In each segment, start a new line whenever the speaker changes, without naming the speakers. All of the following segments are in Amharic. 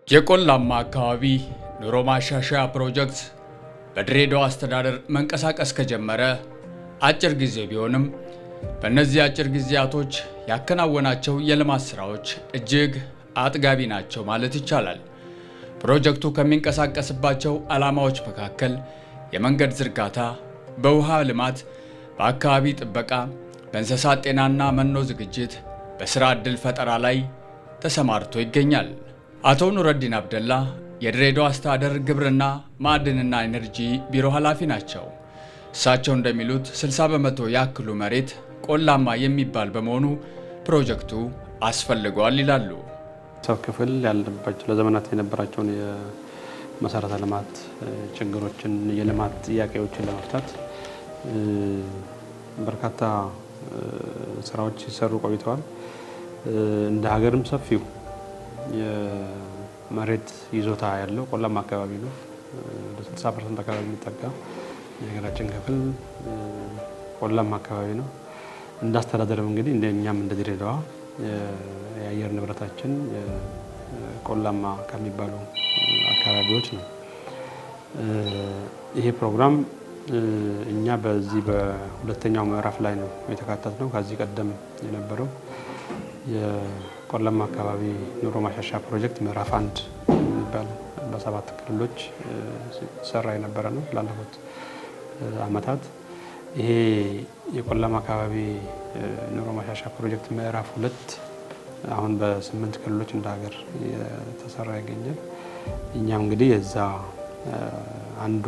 የቆላማ አካባቢ ኑሮ ማሻሻያ ፕሮጀክት በድሬዳዋ አስተዳደር መንቀሳቀስ ከጀመረ አጭር ጊዜ ቢሆንም፣ በእነዚህ አጭር ጊዜያቶች ያከናወናቸው የልማት ስራዎች እጅግ አጥጋቢ ናቸው ማለት ይቻላል። ፕሮጀክቱ ከሚንቀሳቀስባቸው ዓላማዎች መካከል የመንገድ ዝርጋታ፣ በውሃ ልማት፣ በአካባቢ ጥበቃ፣ በእንስሳት ጤናና መኖ ዝግጅት፣ በሥራ ዕድል ፈጠራ ላይ ተሰማርቶ ይገኛል። አቶ ኑረዲን አብደላ የድሬዳዋ አስተዳደር ግብርና፣ ማዕድንና ኢነርጂ ቢሮ ኃላፊ ናቸው። እሳቸው እንደሚሉት 60% ያክሉ መሬት ቆላማ የሚባል በመሆኑ ፕሮጀክቱ አስፈልጓል ይላሉ።
ሰው ክፍል ያለባቸው ለዘመናት የነበራቸውን የመሰረተ ልማት ችግሮችን፣ የልማት ጥያቄዎችን ለመፍታት በርካታ ስራዎች ሲሰሩ ቆይተዋል። እንደ ሀገርም ሰፊው የመሬት ይዞታ ያለው ቆላማ አካባቢ ነው። ወደ 60% አካባቢ የሚጠጋ የሀገራችን ክፍል ቆላማ አካባቢ ነው። እንደ አስተዳደርም እንግዲህ እንደኛም እንደ ድሬዳዋ የአየር ንብረታችን ቆላማ ከሚባሉ አካባቢዎች ነው። ይሄ ፕሮግራም እኛ በዚህ በሁለተኛው ምዕራፍ ላይ ነው የተካተትነው። ከዚህ ቀደም የነበረው የቆላማ አካባቢ ኑሮ ማሻሻያ ፕሮጀክት ምዕራፍ 1 የሚባል በሰባት ክልሎች ሲሰራ የነበረ ነው ላለፉት አመታት። ይሄ የቆላማ አካባቢ ኑሮ ማሻሻያ ፕሮጀክት ምዕራፍ 2 አሁን በስምንት ክልሎች እንደ ሀገር የተሰራ ይገኛል። እኛም እንግዲህ የዛ አንዱ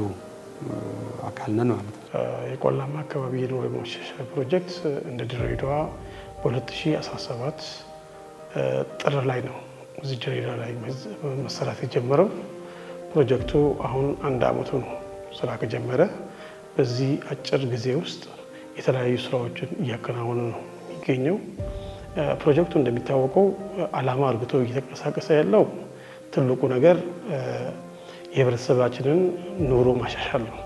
አካል ነን ማለት ነው።
የቆላማ አካባቢ የኑሮ ማሻሻያ ፕሮጀክት እንደ ድሬዳዋ በ2017 ጥር ላይ ነው እዚህ ድሬዳዋ ላይ መሰራት የጀመረው። ፕሮጀክቱ አሁን አንድ አመቱ ነው ስራ ከጀመረ። በዚህ አጭር ጊዜ ውስጥ የተለያዩ ስራዎችን እያከናወነ ነው የሚገኘው። ፕሮጀክቱ እንደሚታወቀው ዓላማ አርግቶ እየተንቀሳቀሰ ያለው ትልቁ ነገር የህብረተሰባችንን ኑሮ ማሻሻል ነው።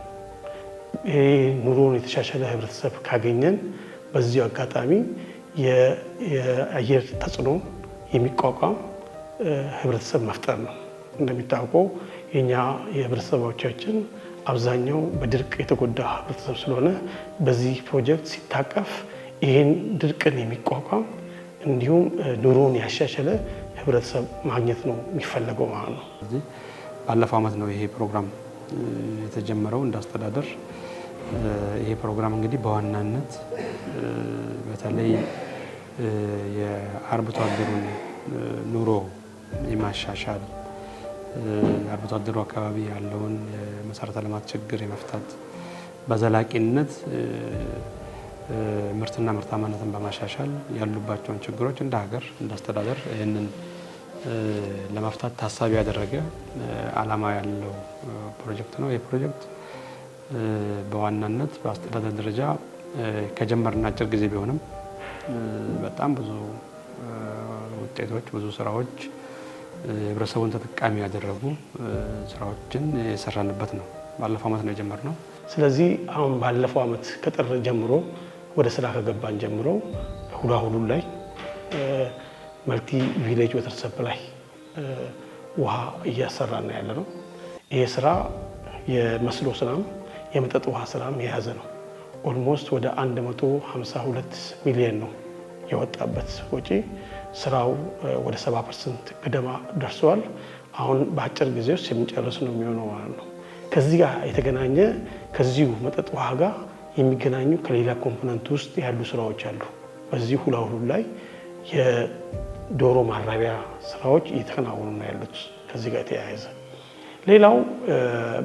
ይሄ ኑሮን የተሻሻለ ህብረተሰብ ካገኘን በዚሁ አጋጣሚ የአየር ተጽዕኖ የሚቋቋም ህብረተሰብ መፍጠር ነው። እንደሚታወቀው የኛ የህብረተሰቦቻችን አብዛኛው በድርቅ የተጎዳ ህብረተሰብ ስለሆነ፣ በዚህ ፕሮጀክት ሲታቀፍ ይህን ድርቅን የሚቋቋም እንዲሁም ኑሮን ያሻሻለ ህብረተሰብ ማግኘት ነው የሚፈለገው ማለት ነው።
ባለፈው አመት ነው ይሄ ፕሮግራም የተጀመረው እንደ አስተዳደር። ይሄ ፕሮግራም እንግዲህ በዋናነት በተለይ የአርብቶ አደሩን ኑሮ የማሻሻል፣ አርብቶ አደሩ አካባቢ ያለውን የመሰረተ ልማት ችግር የመፍታት፣ በዘላቂነት ምርትና ምርታማነትን በማሻሻል ያሉባቸውን ችግሮች እንደ ሀገር፣ እንደ አስተዳደር ይህንን ለመፍታት ታሳቢ ያደረገ ዓላማ ያለው ፕሮጀክት ነው። ይህ ፕሮጀክት በዋናነት በአስተዳደር ደረጃ ከጀመርን አጭር ጊዜ ቢሆንም በጣም ብዙ ውጤቶች፣ ብዙ ስራዎች፣ ህብረተሰቡን ተጠቃሚ ያደረጉ ስራዎችን የሰራንበት ነው። ባለፈው አመት ነው የጀመርነው።
ስለዚህ አሁን ባለፈው አመት ከጥር ጀምሮ ወደ ስራ ከገባን ጀምሮ ሁላሁሉ ላይ multi village water supply ውሃ እያሰራን ነው ያለነው። ይሄ ስራ የመስኖ ስራም የመጠጥ ውሃ ስራም የያዘ ነው። Almost ወደ 152 ሚሊዮን ነው የወጣበት ወጪ። ስራው ወደ 70% ገደማ ደርሰዋል። አሁን በአጭር ጊዜ ውስጥ የሚጨርስ ነው የሚሆነው ማለት ነው። ከዚህ ጋር የተገናኘ፣ ከዚሁ መጠጥ ውሃ ጋር የሚገናኙ ከሌላ component ውስጥ ያሉ ስራዎች አሉ። በዚህ ሁላሁሉ ላይ የዶሮ ማራቢያ ስራዎች እየተከናወኑ ነው ያሉት ከዚህ ጋር የተያያዘ። ሌላው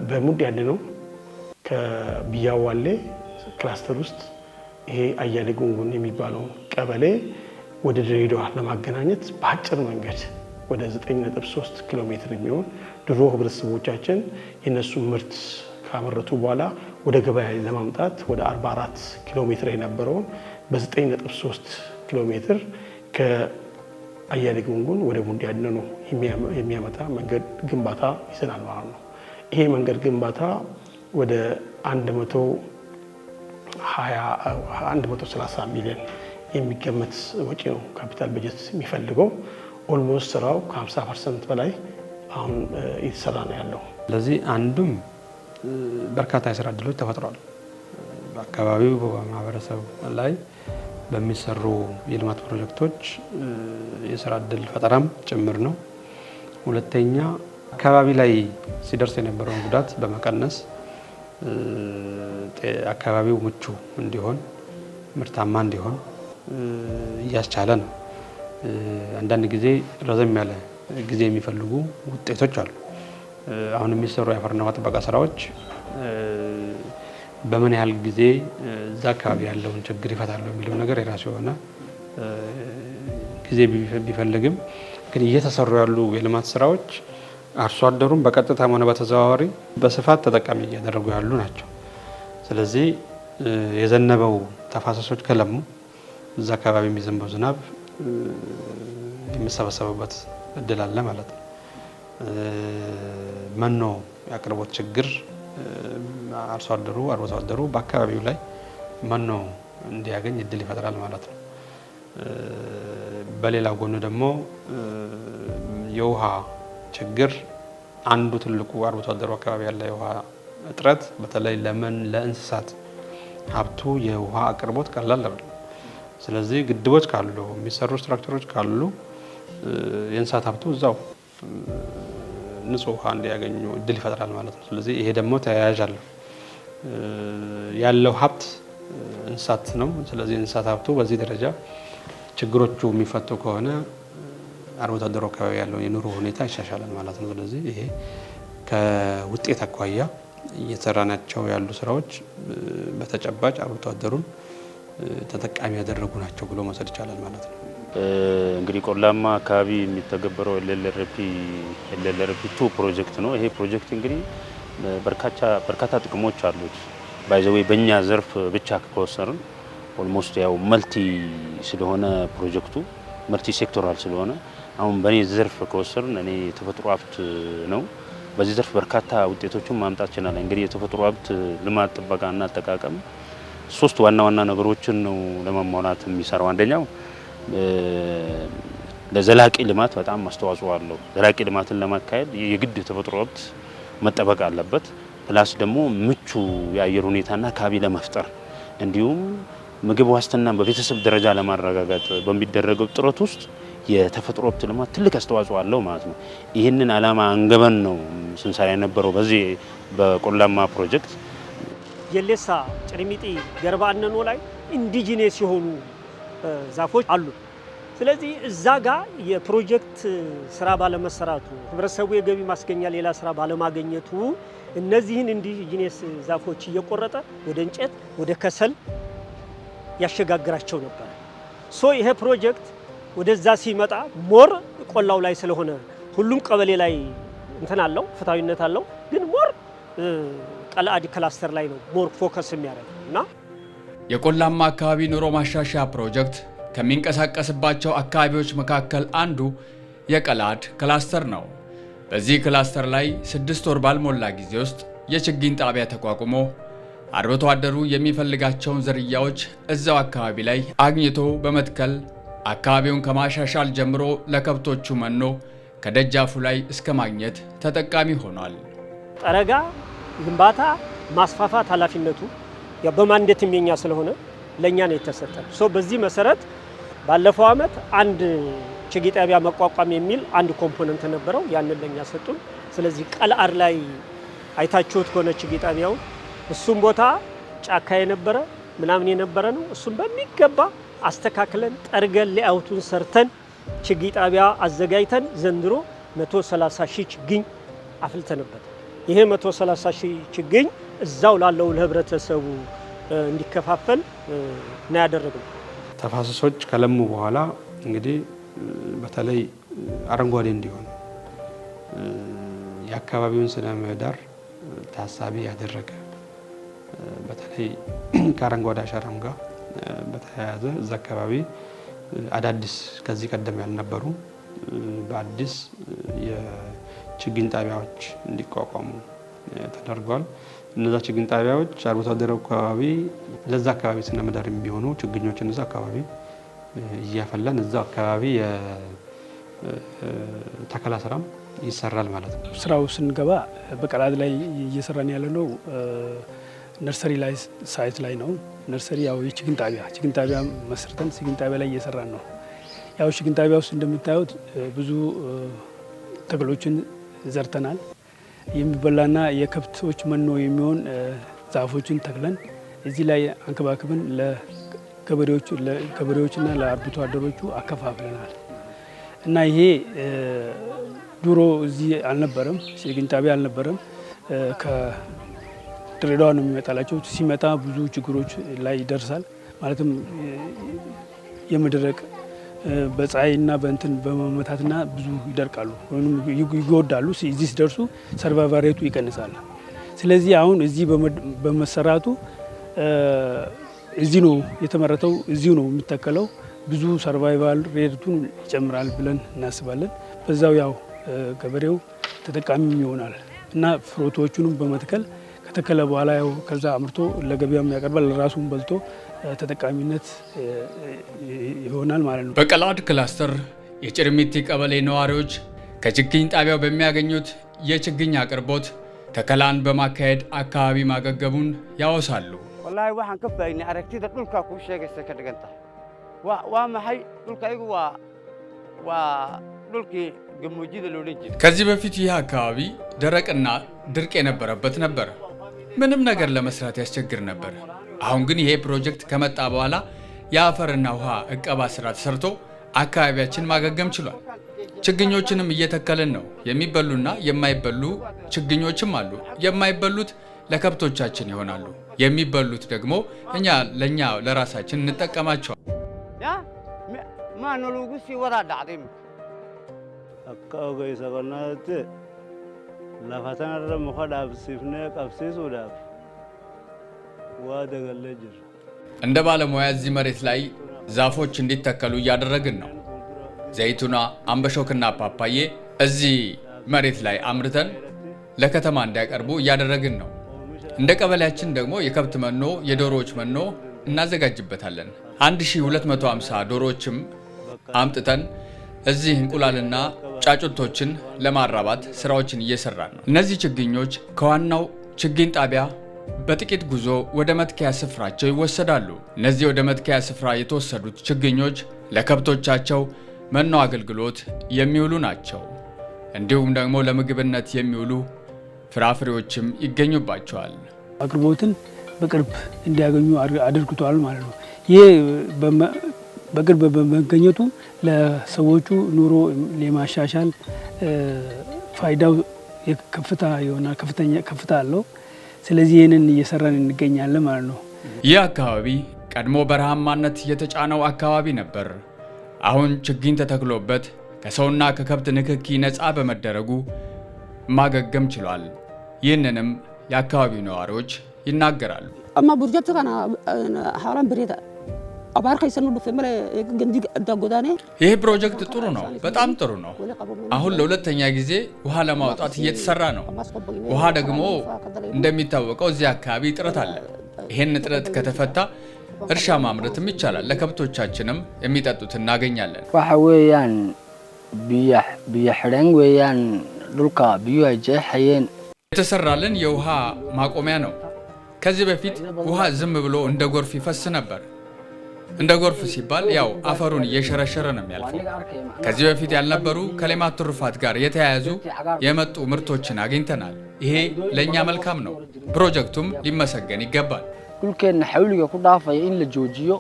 በሙድ ያለ ነው፣ ከቢያዋሌ cluster ውስጥ ይሄ አያሌ ጉንጉን የሚባለው ቀበሌ ወደ ድሬዳዋ ለማገናኘት በአጭር መንገድ ወደ 9.3 ኪሎ ሜትር የሚሆን፣ ድሮ ህብረተሰቦቻችን የነሱ ምርት ካመረቱ በኋላ ወደ ገበያ ለማምጣት ወደ 44 ኪሎ ሜትር የነበረውን በ9.3 ኪሎ ሜትር ከአያሌ ጉንጉን ወደ ቡንዲ ያድነኖ የሚያመጣ መንገድ ግንባታ ይዘናል ማለት ነው። ይሄ መንገድ ግንባታ ወደ 130 ሚሊዮን የሚገመት ወጪ ነው ካፒታል በጀት የሚፈልገው። Almost ስራው ከ50% በላይ አሁን እየተሰራ ነው ያለው።
ስለዚህ አንዱም በርካታ የስራ እድሎች ተፈጥሯል። በአካባቢው በማህበረሰብ ላይ በሚሰሩ የልማት ፕሮጀክቶች የስራ እድል ፈጠራም ጭምር ነው። ሁለተኛ አካባቢ ላይ ሲደርስ የነበረውን ጉዳት በመቀነስ አካባቢው ምቹ እንዲሆን፣ ምርታማ እንዲሆን እያስቻለ ነው። አንዳንድ ጊዜ ረዘም ያለ ጊዜ የሚፈልጉ ውጤቶች አሉ። አሁን የሚሰሩ የአፈርና ውሃ ጥበቃ ስራዎች በምን ያህል ጊዜ እዛ አካባቢ ያለውን ችግር ይፈታሉ የሚለው ነገር የራሱ የሆነ ጊዜ ቢፈልግም፣ ግን እየተሰሩ ያሉ የልማት ስራዎች አርሶ አደሩን በቀጥታም ሆነ በተዘዋዋሪ በስፋት ተጠቃሚ እያደረጉ ያሉ ናቸው። ስለዚህ የዘነበው ተፋሰሶች ከለሙ እዛ አካባቢ የሚዘንበው ዝናብ የሚሰበሰብበት እድል አለ ማለት ነው። መኖ የአቅርቦት ችግር አርሶ አደሩ፣ አርብቶ አደሩ በአካባቢው ላይ መኖ እንዲያገኝ እድል ይፈጥራል ማለት ነው። በሌላ ጎኑ ደግሞ የውሃ ችግር፣ አንዱ ትልቁ አርብቶ አደሩ አካባቢ ያለ የውሃ እጥረት፣ በተለይ ለምን ለእንስሳት ሀብቱ የውሃ አቅርቦት ቀላል አይደለም። ስለዚህ ግድቦች ካሉ፣ የሚሰሩ structure ኦች ካሉ የእንስሳት ሀብቱ እዛው ንጹህ ውሃ እንዲያገኙ እድል ይፈጥራል ማለት ነው። ስለዚህ ይሄ ደግሞ ተያያዥ አለው። ያለው ሀብት እንስሳት ነው። ስለዚህ እንስሳት ሀብቱ በዚህ ደረጃ ችግሮቹ የሚፈቱ ከሆነ አርብቶ አደሩ አካባቢ ያለው የኑሮ ሁኔታ ይሻሻላል ማለት ነው። ስለዚህ ይሄ ከውጤት አኳያ እየሰራናቸው ያሉ ስራዎች በተጨባጭ አርብቶ አደሩን ተጠቃሚ ያደረጉ ናቸው ብሎ መውሰድ ይቻላል ማለት ነው።
እንግዲህ ቆላማ አካባቢ የሚተገበረው LLRP 2 ፕሮጀክት ነው። ይሄ ፕሮጀክት እንግዲህ በርካታ ጥቅሞች አሉት። By the way፣ በእኛ ዘርፍ ብቻ ከወሰድን almost ያው multi ስለሆነ፣ ፕሮጀክቱ multi sectoral ስለሆነ፣ አሁን በእኔ ዘርፍ ከወሰድን እኔ የተፈጥሮ ሀብት ነው። በዚህ ዘርፍ በርካታ ውጤቶችን ማምጣት ችለናል። እንግዲህ የተፈጥሮ ሀብት ልማት፣ ጥበቃና አጠቃቀም ሶስት ዋና ዋና ነገሮችን ነው ለማሟላት የሚሰራው። አንደኛው ለዘላቂ ልማት በጣም አስተዋጽኦ አለው። ዘላቂ ልማትን ለማካሄድ የግድ የተፈጥሮ ሀብት መጠበቅ አለበት። Plus ደግሞ ምቹ የአየር ሁኔታና አካባቢ ለመፍጠር፣ እንዲሁም ምግብ ዋስትናን በቤተሰብ ደረጃ ለማረጋገጥ በሚደረገው ጥረት ውስጥ የተፈጥሮ ሀብት ልማት ትልቅ አስተዋጽኦ አለው ማለት ነው። ይህንን ዓላማ አንግበን ነው ስንሰራ የነበረው በዚህ በቆላማ ፕሮጀክት።
ጀሌሳ፣ ጭርሚጢ፣ ገርባ አነኖ ላይ indigenous የሆኑ ዛፎች አሉ። ስለዚህ እዛ ጋር የፕሮጀክት ስራ ባለመሰራቱ፣ ህብረተሰቡ የገቢ ማስገኛ ሌላ ስራ ባለማግኘቱ እነዚህን indigenous ዛፎች እየቆረጠ ወደ እንጨት፣ ወደ ከሰል ያሸጋግራቸው ነበር። So ይሄ ፕሮጀክት ወደዛ ሲመጣ more ቆላው ላይ ስለሆነ ሁሉም ቀበሌ ላይ እንትን አለው፣ ፍትሐዊነት አለው። ግን more ቀልአድ cluster ላይ ነው more focus የሚያደርግ እና
የቆላማ አካባቢ ኑሮ ማሻሻያ ፕሮጀክት ከሚንቀሳቀስባቸው አካባቢዎች መካከል አንዱ የቀላድ ክላስተር ነው። በዚህ ክላስተር ላይ 6 ወር ባልሞላ ጊዜ ውስጥ የችግኝ ጣቢያ ተቋቁሞ አርብቶ አደሩ የሚፈልጋቸውን ዝርያዎች እዛው አካባቢ ላይ አግኝቶ በመትከል አካባቢውን ከማሻሻል ጀምሮ ለከብቶቹ መኖ ከደጃፉ ላይ እስከ ማግኘት ተጠቃሚ ሆኗል።
ጠረጋ፣ ግንባታ፣ ማስፋፋት ኃላፊነቱ በ mandate ም የኛ ስለሆነ ለእኛ ነው የተሰጠን። So በዚህ መሰረት ባለፈው አመት አንድ ችግኝ ጣቢያ መቋቋም የሚል አንድ component ነበረው። ያንን ለእኛ ሰጡን። ስለዚህ ቀልአድ ላይ አይታችሁት ከሆነ ችግኝ ጣቢያው እሱም ቦታ ጫካ የነበረ ምናምን የነበረ ነው። እሱም በሚገባ አስተካክለን፣ ጠርገን፣ layout ኡን ሰርተን፣ ችግኝ ጣቢያ አዘጋጅተን ዘንድሮ 130 ሺህ ችግኝ አፍልተንበታል። ይሄ 130 ሺህ ችግኝ እዛው ላለው ለህብረተሰቡ እንዲከፋፈል ነው ያደረግነው።
ተፋሰሶች ከለሙ በኋላ እንግዲህ በተለይ አረንጓዴ እንዲሆን የአካባቢውን ስነ ምህዳር ታሳቢ ያደረገ፣ በተለይ ከአረንጓዴ አሻራም ጋር በተያያዘ እዛ አካባቢ አዳዲስ ከዚህ ቀደም ያልነበሩ በአዲስ የችግኝ ጣቢያዎች እንዲቋቋሙ ተደርጓል። እነዛ ችግኝ ጣቢያዎች አርብቶ አደሩ አካባቢ ለዛ አካባቢ ስነ ምህዳር የሚሆኑ ችግኞችን እዛ አካባቢ እያፈላን እዛው አካባቢ የተከላ ስራም ይሰራል ማለት ነው።
ስራው ስንገባ በቀላድ ላይ እየሰራን ያለ ነው nursery ላይ site ላይ ነው። Nursery ያው የችግኝ ጣቢያ ችግኝ ጣቢያ መስርተን ችግኝ ጣቢያ ላይ እየሰራን ነው። ያው ችግኝ ጣቢያ ውስጥ እንደምታዩት ብዙ ተክሎችን ዘርተናል። የሚበላና የከብቶች መኖ የሚሆን ዛፎችን ተክለን እዚህ ላይ አንከባክበን ለገበሬዎችና ለአርብቶ አደሮቹ አከፋፍለናል እና ይሄ ድሮ እዚህ አልነበረም፣ ችግኝ ጣቢያ አልነበረም። ከድሬዳዋ ነው የሚመጣላቸው። ሲመጣ ብዙ ችግሮች ላይ ይደርሳል። ማለትም የመድረቅ በፀሐይና በእንትን በመመታትና ብዙ ይደርቃሉ ወይም ይጎዳሉ። እዚህ ሲደርሱ survival rate ኡ ይቀንሳል። ስለዚህ አሁን እዚህ በመሰራቱ እዚህ ነው የተመረተው፣ እዚሁ ነው የሚተከለው። ብዙ survival rate ኡን ይጨምራል ብለን እናስባለን። በዛው ያው ገበሬው ተጠቃሚም ይሆናል እና fruit ኦቹንም በመትከል ከተከለ በኋላ ያው ከዛ አምርቶ ለገበያም ያቀርባል፣ ለራሱም በልቶ ተጠቃሚነት ይሆናል ማለት ነው።
በቀላድ ክላስተር የጭርሚቲ ቀበሌ ነዋሪዎች ከችግኝ ጣቢያው በሚያገኙት የችግኝ አቅርቦት ተከላን በማካሄድ አካባቢ ማገገሙን ያወሳሉ።
Wallaahi waxaan ka faa'iidnay aragtida dhulkaa kuu sheegaysa ka dhigan tahay. Waa maxay dhulka iyagu waa dhulkii gammoojida la odhan jiray.
ከዚህ በፊት ይህ አካባቢ ደረቅና ድርቅ የነበረበት ነበር። ምንም ነገር ለመስራት ያስቸግር ነበር። አሁን ግን ይሄ ፕሮጀክት ከመጣ በኋላ የአፈርና ውሃ እቀባ ስራ ተሰርቶ አካባቢያችን ማገገም ችሏል። ችግኞችንም እየተከልን ነው። የሚበሉና የማይበሉ ችግኞችም አሉ። የማይበሉት ለከብቶቻችን ይሆናሉ። የሚበሉት ደግሞ እኛ ለኛ ለራሳችን እንጠቀማቸዋል።
Ya maana lagu sii wadaa dhacday imika.
Akka ogeessa qonnaatti lafa sanarra muka dhaabsifnee qabsiisuudhaaf waa dagallee jirra.
እንደ ባለሙያ እዚህ መሬት ላይ ዛፎች እንዲተከሉ እያደረግን ነው። ዘይቱና፣ አምበሾክና ፓፓዬ እዚህ መሬት ላይ አምርተን ለከተማ እንዲያቀርቡ እያደረግን ነው። እንደ ቀበሌያችን ደግሞ የከብት መኖ፣ የዶሮዎች መኖ እናዘጋጅበታለን። 1250 ዶሮዎችም አምጥተን እዚህ እንቁላልና ጫጩቶችን ለማራባት ስራዎችን እየሰራን ነው። እነዚህ ችግኞች ከዋናው ችግኝ ጣቢያ በጥቂት ጉዞ ወደ መትከያ ስፍራቸው ይወሰዳሉ። እነዚህ ወደ መትከያ ስፍራ የተወሰዱት ችግኞች ለከብቶቻቸው መኖ አገልግሎት የሚውሉ ናቸው። እንዲሁም ደግሞ ለምግብነት የሚውሉ ፍራፍሬዎችም ይገኙባቸዋል።
አቅርቦትን በቅርብ እንዲያገኙ አድርግቷል ማለት ነው። ይህ በቅርብ በመገኘቱ ለሰዎቹ ኑሮ የማሻሻል ፋይዳው ከፍታ ይሆናል፣ ከፍተኛ ከፍታ አለው። ስለዚህ ይህንን እየሰራን እንገኛለን ማለት ነው።
ይህ አካባቢ ቀድሞ በረሃማነት የተጫነው አካባቢ ነበር። አሁን ችግኝ ተተክሎበት ከሰውና ከከብት ንክኪ ነፃ በመደረጉ ማገገም ችሏል። ይህንንም የአካባቢው ነዋሪዎች ይናገራሉ።
Amma project kana haalaan bareeda abaar keessa nu dhufe malee gandi godaanee.
ይህ ፕሮጀክት ጥሩ ነው፣ በጣም ጥሩ ነው። አሁን ለሁለተኛ ጊዜ ውሃ ለማውጣት እየተሰራ ነው። ውሃ ደግሞ እንደሚታወቀው እዚህ አካባቢ እጥረት አለ። ይህን እጥረት ከተፈታ እርሻ ማምረትም ይቻላል። ለከብቶቻችንም የሚጠጡት እናገኛለን።
Waxa weeyaan biyo biyo xidheen weeyaan dhulka biyuhu ay jeexayeen.
የተሰራልን የውሃ ማቆሚያ ነው። ከዚህ በፊት ውሃ ዝም ብሎ እንደ ጎርፍ ይፈስ ነበር። እንደ ጎርፍ ሲባል ያው አፈሩን እየሸረሸረ ነው የሚያልፈው። ከዚህ በፊት ያልነበሩ ከሌማት ትሩፋት ጋር የተያያዙ የመጡ ምርቶችን አግኝተናል። ይሄ ለእኛ መልካም ነው። ፕሮጀክቱም ሊመሰገን ይገባል።
Dhulkeenna xawliga ku dhaafaya in la joojiyo.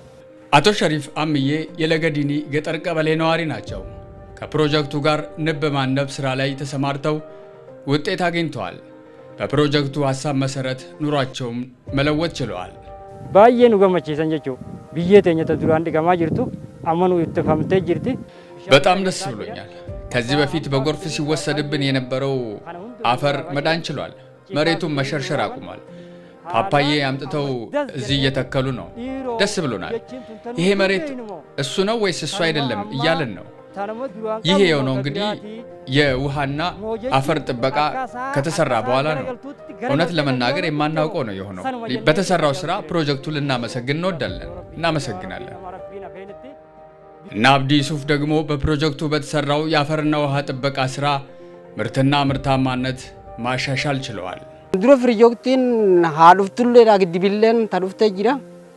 አቶ ሸሪፍ አምዬ የለገዲኒ ገጠር ቀበሌ ነዋሪ ናቸው። ከፕሮጀክቱ ጋር ንብ በማነብ ስራ ላይ ተሰማርተው ውጤት አግኝተዋል። በፕሮጀክቱ ሀሳብ መሰረት ኑሯቸውም መለወጥ ችለዋል።
Baay'ee nu gammachiisan jechuudha. Biyyee teenya ta duraan dhiqamaa jirtu amma nu ittifamtee jirti.
በጣም ደስ ብሎኛል። ከዚህ በፊት በጎርፍ ሲወሰድብን የነበረው አፈር መዳን ችሏል። መሬቱን መሸርሸር አቁሟል። ፓፓዬ አምጥተው እዚህ እየተከሉ ነው። ደስ ብሎናል። ይሄ መሬት እሱ ነው ወይስ እሱ አይደለም እያልን ነው። ይሄ የሆነው እንግዲህ የውሃና አፈር ጥበቃ ከተሰራ በኋላ ነው። እውነት ለመናገር የማናውቀው ነው የሆነው። በተሰራው ስራ ፕሮጀክቱ ልናመሰግን እንወዳለን። እናመሰግናለን። እና አብዲ ዩሱፍ ደግሞ በፕሮጀክቱ በተሰራው የአፈርና ውሃ ጥበቃ ስራ ምርትና ምርታማነት ማሻሻል ችለዋል።
Dura pirojektiin haa dhuftullee giddibilleen ta dhuftee jira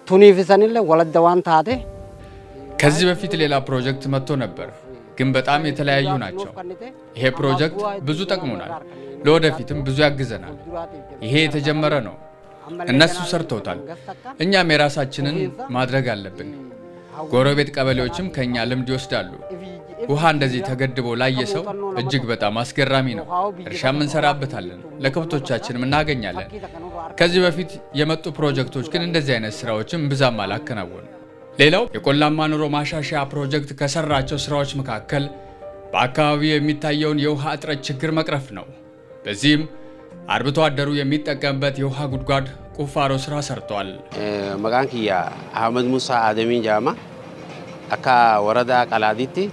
tuniif isanillee waladda waan taate
ከዚህ በፊት ሌላ ፕሮጀክት መጥቶ ነበር፣ ግን በጣም የተለያዩ ናቸው። ይሄ ፕሮጀክት ብዙ ጠቅሞናል፣ ለወደፊትም ብዙ ያግዘናል። ይሄ የተጀመረ ነው። እነሱ ሰርተውታል፣ እኛም የራሳችንን ማድረግ አለብን። ጎረቤት ቀበሌዎችም ከኛ ልምድ ይወስዳሉ። ውሃ እንደዚህ ተገድቦ ላየ ሰው እጅግ በጣም አስገራሚ ነው። እርሻም እንሰራበታለን፣ ለከብቶቻችንም እናገኛለን። ከዚህ በፊት የመጡ ፕሮጀክቶች ግን እንደዚህ አይነት ስራዎችን ብዙም አላከናወኑም። ሌላው የቆላማ ኑሮ ማሻሻያ ፕሮጀክት ከሰራቸው ስራዎች መካከል በአካባቢው የሚታየውን የውሃ እጥረት ችግር መቅረፍ ነው። በዚህም አርብቶ አደሩ የሚጠቀምበት የውሃ ጉድጓድ ቁፋሮ ስራ ሰርቷል።
Maqaan kiyya Ahmad Musa Adamiin jedhama. Akka woreda Qalaadiitti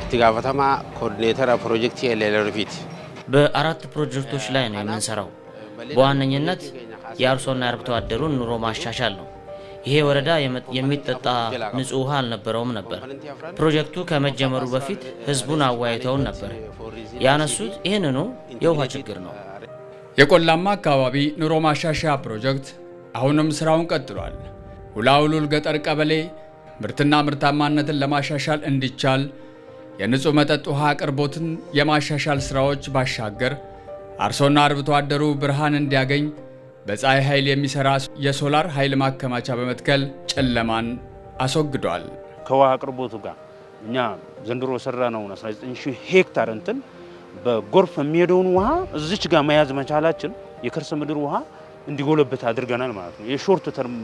itti gaafatamaa koordineetara piroojeektii LLRPti.
በአራት ፕሮጀክቶች ላይ ነው የምንሰራው። በዋነኝነት የአርሶና የአርብቶ አደሩን ኑሮ ማሻሻል ነው። ይሄ ወረዳ የሚጠጣ ንጹህ ውሃ አልነበረውም ነበር። ፕሮጀክቱ ከመጀመሩ በፊት ህዝቡን አወያይተውን ነበር። ያነሱት ይህንኑ የውሃ ችግር ነው።
የቆላማ አካባቢ ኑሮ ማሻሻያ ፕሮጀክት አሁንም ስራውን ቀጥሏል። ሁላሁሉል ገጠር ቀበሌ ምርትና ምርታማነትን ለማሻሻል እንዲቻል የንጹህ መጠጥ ውሃ አቅርቦትን የማሻሻል ስራዎች ባሻገር አርሶና አርብቶ አደሩ ብርሃን እንዲያገኝ በፀሐይ ኃይል የሚሰራ የሶላር ኃይል ማከማቻ በመትከል ጨለማን አስወግዷል።
ከውሃ አቅርቦቱ ጋር እኛ ዘንድሮ የሰራነውን 19,000 ሄክታር እንትን በጎርፍ የሚሄደውን ውሃ እዚች ጋር መያዝ መቻላችን የከርሰ ምድር ውሃ እንዲጎለበት አድርገናል ማለት ነው። የ short term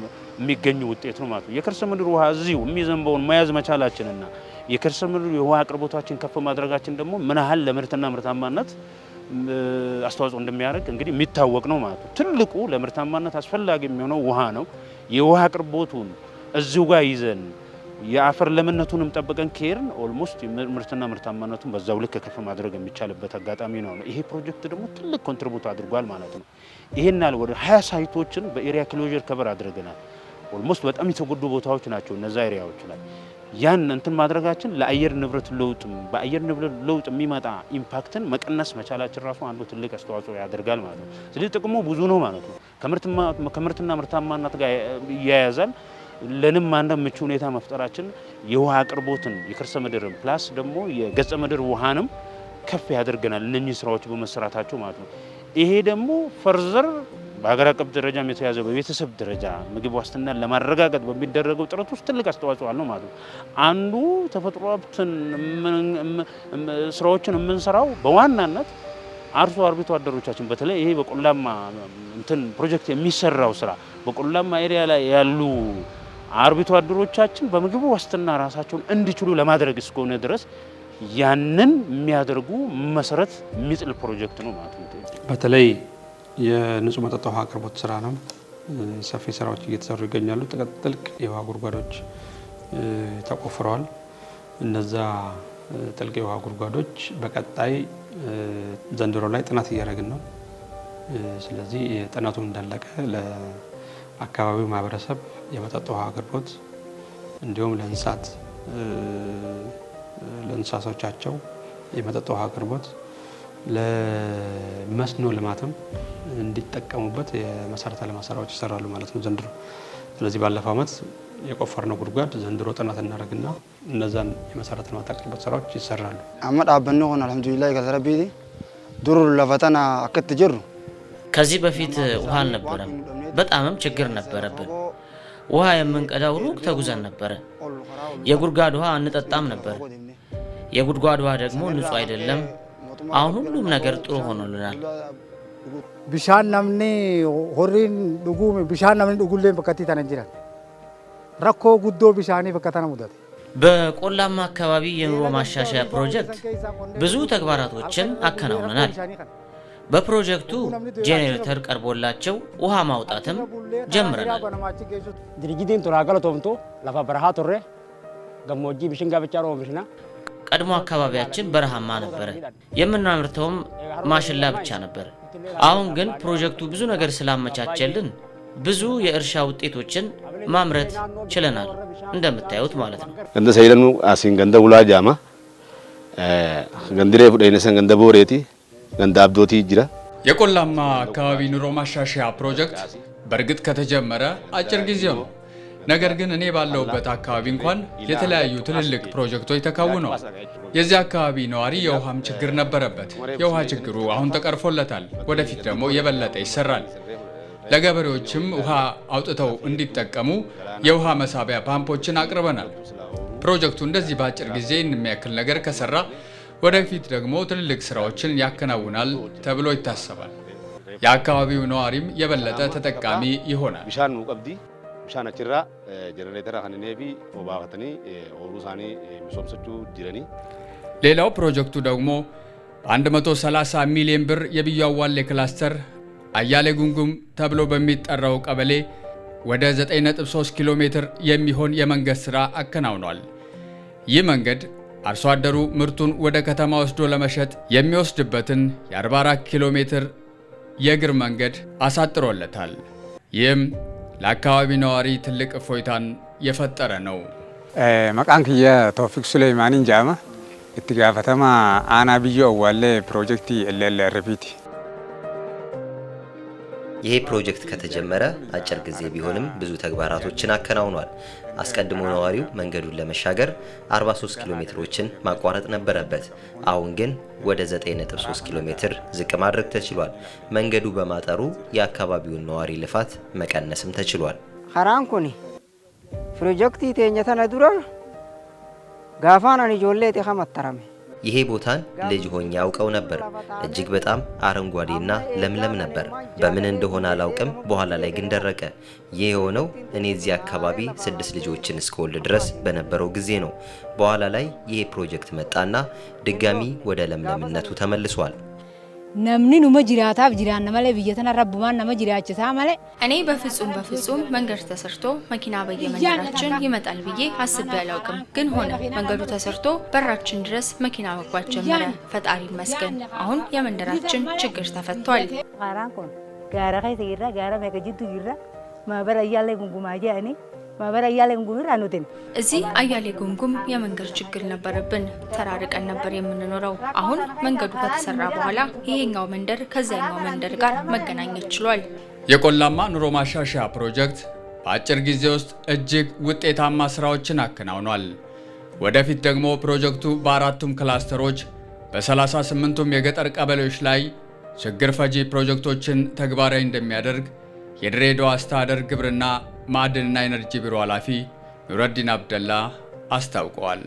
የሚገኝ ውጤት ነው ማለት ነው። የከርሰ ምድር ውሃ እዚሁ የሚዘንበውን መያዝ መቻላችንና የከርሰ ምድር የውሃ አቅርቦታችን ከፍ ማድረጋችን ደግሞ ምን ያህል ለምርትና ምርታማነት አስተዋጽኦ እንደሚያደርግ እንግዲህ የሚታወቅ ነው ማለት ነው። ትልቁ ለምርታማነት አስፈላጊ የሚሆነው ውሃ ነው። የውሃ አቅርቦቱን እዚሁ ጋር ይዘን የአፈር ለምነቱንም ጠብቀን ከሄድን almost ምርትና ምርታማነቱን በዛው ልክ ከፍ ማድረግ የሚቻልበት አጋጣሚ ነው። ይሄ ፕሮጀክት ደግሞ ትልቅ contribute አድርጓል ማለት ነው። ይሄን ያህል ወደ 20 site ኦችን በ area closure cover አድርገናል። Almost በጣም የተጎዱ ቦታዎች ናቸው እነዛ area ዎች ላይ። ያን እንትን ማድረጋችን ለአየር ንብረት ለውጥ፣ በአየር ንብረት ለውጥ የሚመጣ impact ን መቀነስ መቻላችን ራሱ አንዱ ትልቅ አስተዋጽኦ ያደርጋል ማለት ነው። ስለዚህ ጥቅሙ ብዙ ነው ማለት ነው። ከምርትና ምርታማነት ጋር ይያያዛል። ለንም አንድ ምቹ ሁኔታ መፍጠራችን የውሃ አቅርቦትን የከርሰ ምድርን plus ደግሞ የገጸ ምድር ውሃንም ከፍ ያደርገናል እነኚህ ስራዎች በመሰራታቸው ማለት ነው። ይሄ ደግሞ further በሀገር አቀፍ ደረጃም የተያዘው በቤተሰብ ደረጃ ምግብ ዋስትናን ለማረጋገጥ በሚደረገው ጥረት ውስጥ ትልቅ አስተዋጽኦ አለው ማለት ነው። አንዱ ተፈጥሮ ሀብትን ስራዎችን የምንሰራው በዋናነት አርሶ አርብቶ አደሮቻችን፣ በተለይ ይሄ በቆላማ እንትን ፕሮጀክት የሚሰራው ስራ፣ በቆላማ area ላይ ያሉ አርብቶ አደሮቻችን በምግብ ዋስትና ራሳቸውን እንዲችሉ ለማድረግ እስከሆነ ድረስ ያንን የሚያደርጉ መሰረት የሚጥል ፕሮጀክት ነው ማለት ነው።
በተለይ የንጹህ መጠጥ ውሃ አቅርቦት ስራ ነው። ሰፊ ስራዎች እየተሰሩ ይገኛሉ። ጥልቅ የውሃ ጉድጓዶች ተቆፍረዋል። እነዛ ጥልቅ የውሃ ጉድጓዶች በቀጣይ ዘንድሮ ላይ ጥናት እያደረግን ነው። ስለዚህ ጥናቱ እንዳለቀ ለአካባቢው ማህበረሰብ የመጠጥ ውሃ አቅርቦት እንዲሁም ለእንስሳቶቻቸው የመጠጥ ውሃ አቅርቦት፣ ለመስኖ ልማትም እንዲጠቀሙበት የመሰረተ ልማት ስራዎች ይሰራሉ ማለት ነው ዘንድሮ። ስለዚህ ባለፈው ዓመት የቆፈርነው ጉድጓድ ዘንድሮ ጥናት እናደርግና እነዛን የመሰረተ ልማት አቅርቦት ስራዎች ይሰራሉ።
Amma dhaabbanni kun alhamdulillahi galata rabbiiti. Dur lafa tana akkatti jirru
ከዚህ በፊት ውሃ አልነበረም። በጣምም ችግር ነበረብን። ውሃ የምንቀዳው ሩቅ ተጉዘን ነበረ። የጉድጓድ ውሃ አንጠጣም ነበር። የጉድጓድ ውሃ ደግሞ ንጹህ አይደለም። አሁን ሁሉም ነገር ጥሩ ሆኖልናል።
Bishaan namni horiin dhuguu, bishaan namni dhugullee bakkatti tana jiran rakkoo guddoo bishaanii bakka tana mudate.
በቆላማ አካባቢ የኑሮ ማሻሻያ ፕሮጀክት ብዙ ተግባራቶችን አከናውነናል። በፕሮጀክቱ ጄኔሬተር ቀርቦላቸው ውሃ ማውጣትም ጀምረናል።
Dirijitiin tura galatoomtu lafa barahaa turre gammoojjii bishingaa ብቻ ነው oomishna.
ቀድሞ አካባቢያችን በረሃማ ነበረ። የምናመርተውም ማሽላ ብቻ ነበር። አሁን ግን ፕሮጀክቱ ብዙ ነገር ስላመቻቸልን ብዙ የእርሻ ውጤቶችን ማምረት ችለናል። እንደምታዩት ማለት ነው።
Ganda sayidanuu asiin ganda ulaa jaama. Gandi reefu dhayne san ganda Booreeti, ganda Abdootii jira.
የቆላማ አካባቢ ኑሮ ማሻሻያ ፕሮጀክት በእርግጥ ከተጀመረ አጭር ጊዜው ነው። ነገር ግን እኔ ባለሁበት አካባቢ እንኳን የተለያዩ ትልልቅ ፕሮጀክቶች ተከውነዋል። የዚህ አካባቢ ነዋሪ የውሃም ችግር ነበረበት። የውሃ ችግሩ አሁን ተቀርፎለታል። ወደፊት ደግሞ የበለጠ ይሰራል። ለገበሬዎችም ውሃ አውጥተው እንዲጠቀሙ የውሃ መሳቢያ ፓምፖችን አቅርበናል። ፕሮጀክቱ እንደዚህ በአጭር ጊዜ የሚያክል ነገር ከሰራ ወደፊት ደግሞ ትልልቅ ስራዎችን ያከናውናል ተብሎ ይታሰባል። የአካባቢው ነዋሪም የበለጠ ተጠቃሚ ይሆናል።
Bishaan nuu qabdi. Bishaan achirraa jenereetara kanneefi obaafatanii ooyiruu isaanii misoomsachuu jiranii.
ሌላው ፕሮጀክቱ ደግሞ በ130 ሚሊዮን ብር የብዩ አዋሌ ክላስተር አያሌ ጉንጉም ተብሎ በሚጠራው ቀበሌ ወደ 9.3 ኪሎ ሜትር የሚሆን የመንገድ ስራ አከናውኗል። ይህ መንገድ አርሶ አደሩ ምርቱን ወደ ከተማ ወስዶ ለመሸጥ የሚወስድበትን የ44 ኪሎ ሜትር የእግር መንገድ አሳጥሮለታል። ይህም ለአካባቢ ነዋሪ ትልቅ እፎይታን የፈጠረ ነው።
Maqaan kiyya Toofiq Suleemaaniin jedhama. Itti gaafatamaa aanaa Biyyoo Awwaallee piroojeektii LLRPti.
ይሄ ፕሮጀክት ከተጀመረ አጭር ጊዜ ቢሆንም ብዙ ተግባራቶችን አከናውኗል። አስቀድሞ ነዋሪው መንገዱን ለመሻገር 43 ኪሎ ሜትሮችን ማቋረጥ ነበረበት። አሁን ግን ወደ 9.3 ኪሎ ሜትር ዝቅ ማድረግ ተችሏል። መንገዱ በማጠሩ የአካባቢውን ነዋሪ ልፋት መቀነስም ተችሏል።
Karaan kun pirojektii teenya tana dura gaafaan ani ijoolleeti kamattarame.
ይሄ ቦታን ልጅ ሆኜ አውቀው ነበር። እጅግ በጣም አረንጓዴና ለምለም ነበር። በምን እንደሆነ አላውቅም። በኋላ ላይ ግን ደረቀ። ይህ የሆነው እኔ እዚህ አካባቢ 6 ልጆችን እስከወልድ ድረስ በነበረው ጊዜ ነው። በኋላ ላይ ይሄ ፕሮጀክት መጣና ድጋሚ ወደ ለምለምነቱ ተመልሷል።
Namni numa jiraataaf jiraanna malee biyya tana rabbumaan nama jiraachisaa malee.
እኔ በፍጹም በፍጹም መንገድ ተሰርቶ መኪና በየመንደራችን ይመጣል ብዬ አስቤ አላውቅም። ግን ሆነ። መንገዱ ተሰርቶ በራችን ድረስ መኪና መግባት ጀመረ። ፈጣሪ ይመስገን። አሁን የመንደራችን ችግር ተፈቷል።
Karaan kun gaara keessa jirra, gaara meeqa jidduu jirra. Maabara Ayyaalee Gungumaa jedhanii maabara Ayyaalee Gungumirraa nutin.
እዚህ አያሌ ጉምጉም የመንገድ ችግር ነበረብን። ተራርቀን ነበር የምንኖረው። አሁን መንገዱ ከተሰራ በኋላ ይሄኛው መንደር ከዚያኛው መንደር ጋር መገናኘት ችሏል።
የቆላማ ኑሮ ማሻሻያ ፕሮጀክት በአጭር ጊዜ ውስጥ እጅግ ውጤታማ ስራዎችን አከናውኗል። ወደፊት ደግሞ ፕሮጀክቱ በአራቱም ክላስተሮች በ38ቱም የገጠር ቀበሌዎች ላይ ችግር ፈቺ ፕሮጀክቶችን ተግባራዊ እንደሚያደርግ የድሬዳዋ አስተዳደር ግብርና ማዕድንና ኤነርጂ ቢሮ ኃላፊ ኑረዲን አብደላ አስታውቀዋል።